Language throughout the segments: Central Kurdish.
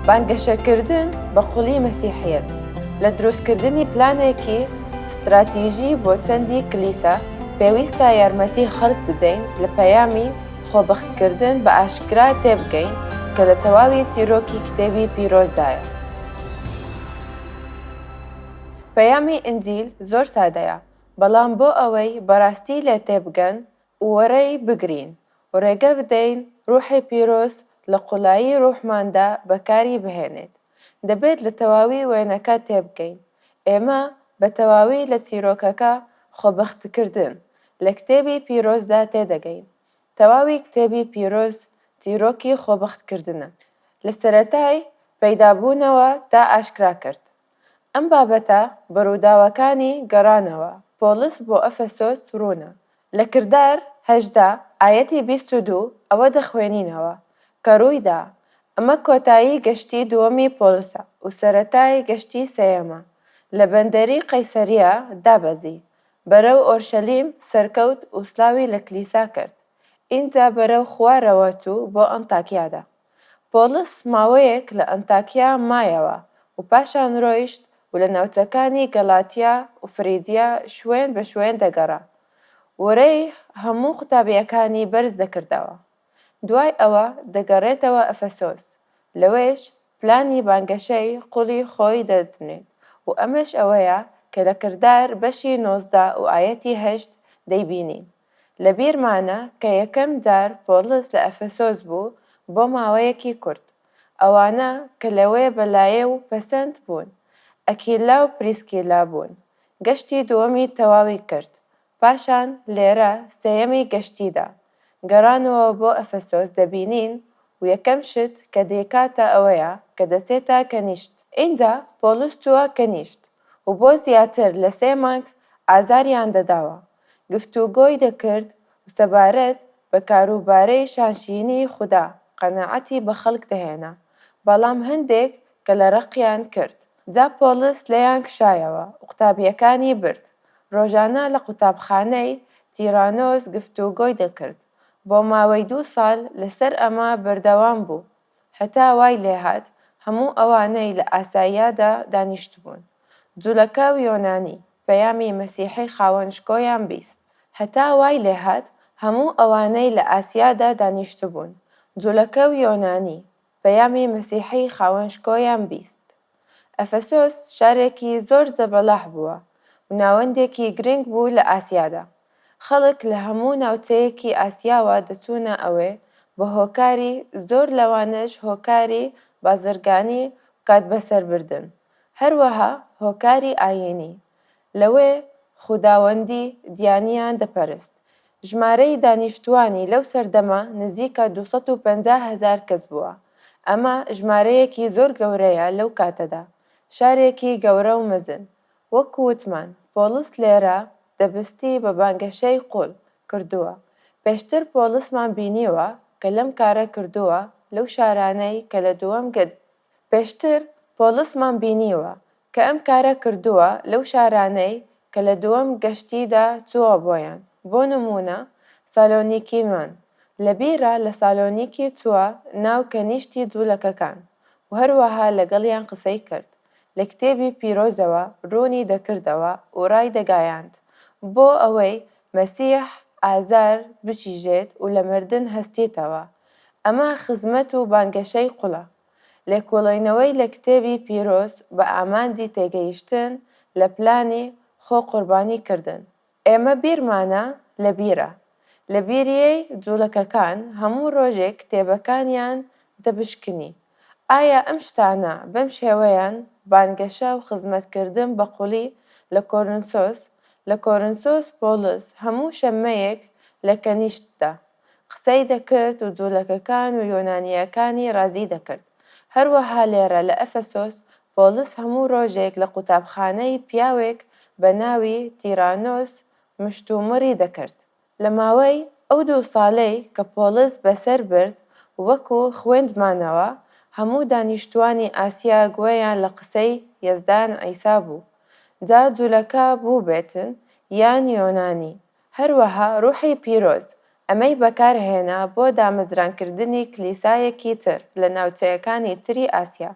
بانگەشەکردن بە قوڵی مەسیحیەت لە دروستکردنی پلانێکی ستراتیژی بۆ چەندی کلیسا، پێویستە یارمەتی خەڵک بدەین لە پەیامی خۆبەختکردن بە ئاشکرا تێبگەین کە لە تەواوی چیرۆکی کتێبی پیرۆزدایە. پەیامی ئینجیل زۆر سادەیە، بەڵام بۆ ئەوەی بەڕاستی لێ تێبگەن و وەرەی بگرین و ڕێگە بدەین ڕوحی پیرۆز لە قوڵایی ڕوحماندا بەکاری بهێنێت، دەبێت لە تەواوی وێنەکە تێبگەین. ئێمە بە تەواوی لە چیرۆکەکە خۆبەختکردن لە کتێبی پیرۆزدا تێدەگەین. تەواوی کتێبی پیرۆز چیرۆکی خۆبەختکردنە لە سەرەتای پەیدابوونەوە تا ئاشکرا کرد. ئەم بابەتە بە ڕووداوەکانی گەڕانەوە پۆڵس بۆ ئەفەسۆس ڕوونە. لە کردار 18 ئایەتی 22 ئەوە دەخوێنینەوە کە ڕوویدا، ئەمە کۆتایی گەشتی دووەمی پۆڵسە و سەرەتای گەشتی سێیەمە. لە بەندەری قەیسەرییە دابەزی، بەرەو ئۆرشەلیم سەرکەوت و سڵاوی لە کلیسا کرد. ئینجا بەرەو خوارەوە چوو بۆ ئەنتاکیادا. پۆڵس ماوەیەک لە ئەنتاکیا مایەوە و پاشان ڕۆیشت و لە ناوچەکانی گەڵاتیا و فریجیا شوێن بە شوێن دەگەڕا. ورەی هەموو قوتابییەکانی بەرز دەکردەوە. دوای ئەوە دەگەڕێتەوە ئەفەسۆس، لەوێش پلانی بانگەشەی قوڵی خۆی دەدنێت و ئەمەش ئەوەیە کە لە کردار بەشی 19 و ئایەتی 8 دەیبینین. لە بیرمانە کە یەکەم جار پۆڵس لە ئەفەسۆس بوو بۆ ماوەیەکی کورت. ئەوانە کە لەوێ بەلایێ و پەسەند بوون، ئەکیلا و پریسکیلا بوون. گەشتی دووەمی تەواوی کرد. پاشان لێرە سێیەمی گەشتیدا، گەڕانەوە بۆ ئەفەسۆس دەبینین و یەکەم شت کە دەیکاتە ئەوەیە کە دەچێتە کەنیشت. ئینجا پۆڵس چووە کەنیشت و بۆ زیاتر لە سێ مانگ ئازاریان دەداوە، گفتوگۆی دەکرد و سەبارەت بە کاروبارەی شانشینیی خودا قەناعەتی بە خەڵک دەهێنا، بەڵام هەندێک کەلەڕەقیان کرد. جا پۆڵس لێیان کشایەوە و قوتابییەکانی برد. ڕۆژانە لە قوتابخانەی تیرانۆس گفتوگۆی دەکرد. بۆ ماوەی دوو ساڵ لەسەر ئەمە بەردەوام بوو، هەتا وای لێهات هەموو ئەوانەی لە ئاسایادا دانیشتبوون، جولەکە و یۆنانی، پەیامی مەسیحی خاوەن شکۆیان 20. هەتا وای لێهات هەموو ئەوانەی لە ئاسیادا دانیشتبوون، جولەکە و یۆنانی، پەیامی مەسیحی خاوەن شکۆیان 20. ئەفەسۆس شارێکی زۆر زەبەلاح بووە و ناوەندێکی گرنگ بوو لە ئاسیادا. خەڵک لە هەموو ناوچەیەکی ئاسیاوە دەچوونە ئەوێ بە هۆکاری زۆر لەوانەش هۆکاری بازرگانی و کاتبەسەربردن، هەروەها هۆکاری ئایینی. لەوێ خوداوەندی دیانیان دەپەرست. ژمارەی دانیشتووانی لەو سەردەمە نزیکە 250 هەزار کەس بووە. ئەمە ژمارەیەکی زۆر گەورەیە لەو کاتەدا. شارێکی گەورە و مەزن. وەکو وتمان پۆڵس لێرە دەبستی بە بانگەشەی قوڵ کردووە. پێشتر پۆڵسمان بینیوە کە لەم کارە کردووە لەو شارانەی کە لە دووەم پێشتر پۆڵسمان بینیوە کە ئەم کارە کردووە لەو شارانەی کە لە دووەم گەشتیدا چووە بۆیان، بۆ نموونە سالۆنیکیمان لە بیرە لە سالۆنیکی چووە ناو کەنیشتی جوولەکەکان و هەروەها لەگەڵیان قسەی کرد لە کتێبی پیرۆزەوە ڕوونی دەکردەوە و ڕایدەگایاند بۆ ئەوەی مەسیح ئازار بچیژێت و لە مردن هەستێتەوە. ئەمە خزمەت و بانگەشەی قوڵە. لێکۆڵینەوەی لە کتێبی پیرۆز بە ئامانجی تێگەیشتن لە پلانی خۆ قوربانی کردن. ئێمە بیرمانە لە بیرە. لە بیریەی جوولەکەکان هەموو ڕۆژێک کتێبەکانیان دەبشکنی. ئایا ئەم شتانە بەم شێوەیەن بانگەشە و خزمەتکردن بە قوڵی لە کۆرنسۆس لە کۆرنسۆس پۆڵس هەموو شەممەیەک لە کەنیشتدا قسەی دەکرد و جوولەکەکان و یۆنانییەکانی ڕازی دەکرد. هەروەها لێرە لە ئەفەسۆس پۆڵس هەموو ڕۆژێک لە قوتابخانەی پیاوێک بە ناوی تیرانۆس مشتومڕی دەکرد. لە ماوەی ئەو دوو ساڵەی کە پۆڵس بەسەر برد وەکو خوێندمانەوە هەموو دانیشتووانی ئاسیا گوێیان لە قسەی یەزدان عیسا بوو، جا جولەکە بووبێتن یان یۆنانی، هەروەها ڕوحی پیرۆز. ئەمەی بەکار هێنا بۆ دامەزرانکردنی کلیسایەکی تر لە ناوچەکانی تری ئاسیا.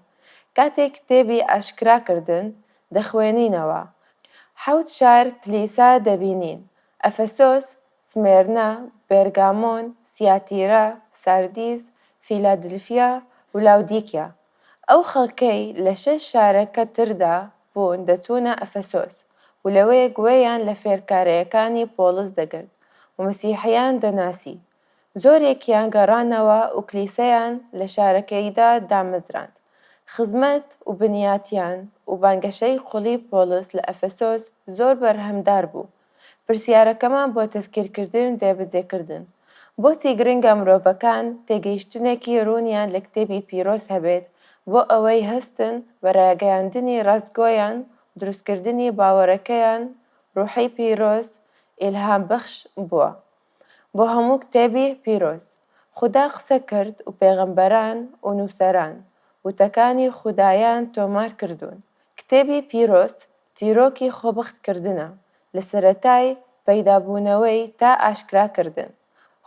کاتێک کتێبی ئاشکراکردن دەخوێنینەوە، حەوت شار کلیسا دەبینین، ئەفەسۆس، سمێرنە، بێرگامۆن، سیاتیرا، ساردیس، فیلادلفیا و لاودیکیا. ئەو خەڵکەی لە شەش شارەکە تردا بوون دەچوونە ئەفەسۆس و لەوێ گوێیان لە فێرکارەیەکانی پۆڵس دەگرت و مەسیحیان دەناسی. زۆرێکیان گەڕانەوە و کلیسەیان لە شارەکەیدا دامەزراند. خزمەت و بنیاتیان و بانگەشەی قوڵی پۆڵس لە ئەفەسۆس زۆر بەرهەمدار بوو. پرسیارەکەمان بۆ تەفکیرکردن و جێبەجێکردن، بۆچی گرنگە مرۆڤەکان تێگەیشتنێکی ڕوونیان لە کتێبی پیرۆز هەبێت بۆ ئەوەی هەستن بە ڕاگەیاندنی ڕاستگۆیان و دروستکردنی باوەڕەکەیان ڕۆحی پیرۆز ئیلهامبەخش بووە بۆ هەموو کتێبی پیرۆز. خودا قسە کرد و پێغەمبەران و نووسەران وتەکانی خودایان تۆمار کردوون. کتێبی پیرۆز چیرۆکی خۆبەختکردنە لە سەرەتای پەیدابوونەوەی تا ئاشکراکردن.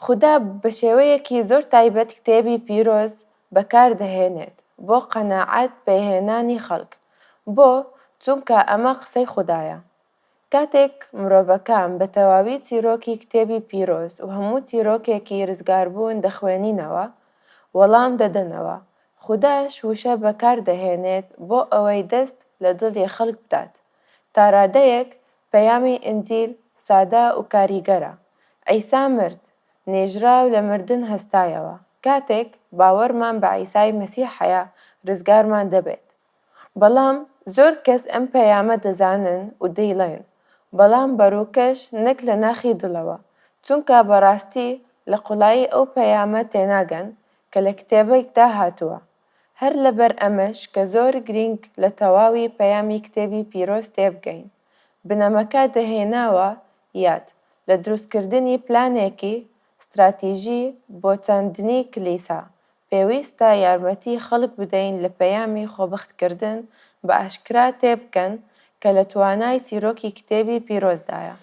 خودا بە شێوەیەکی زۆر تایبەت کتێبی پیرۆز بەکاردەهێنێت بۆ قەناعەت پێهێنانی خەڵک. بۆ؟ چونکە ئەمە قسەی خودایە. کاتێک مرۆڤەکان بە تەواوی چیرۆکی کتێبی پیرۆز و هەموو چیرۆکێکی رزگاربوون دەخوێنینەوە، وەڵام دەدەنەوە، خوداش وشە بەکاردەهێنێت بۆ ئەوەی دەست لە دڵی خەڵک بدات. تا رادەیەک پەیامی ئینجیل سادە و کاریگەرە. عیسا مرد، نێژرا و لە مردن هەستایەوە. کاتێک باوەڕمان بە عیسای مەسیح هەیە، رزگارمان دەبێت. بەڵام زۆر کەس ئەم پەیامە دەزانن و دەیڵێن، بەڵام بە ڕووکەش نەک لە ناخی دڵەوە، چونکە بەڕاستی لە قوڵایی ئەو پەیامە تێناگەن کە لە کتێبێکدا هاتووە. هەر لەبەر ئەمەش کە زۆر گرینگ لە تەواوی پەیامی کتێبی پیرۆز تێبگەین. بنەمەکە دەهێناوە یاد، لە دروستکردنی پلانێکی ستراتیژی بۆ چاندنی کلیسا، پێویستە یارمەتی خەڵک بدەین لە پەیامی خۆبەختکردن بە ئاشکرا تێبگەن کە لە توانای چیرۆکی کتێبی پیرۆزدایە.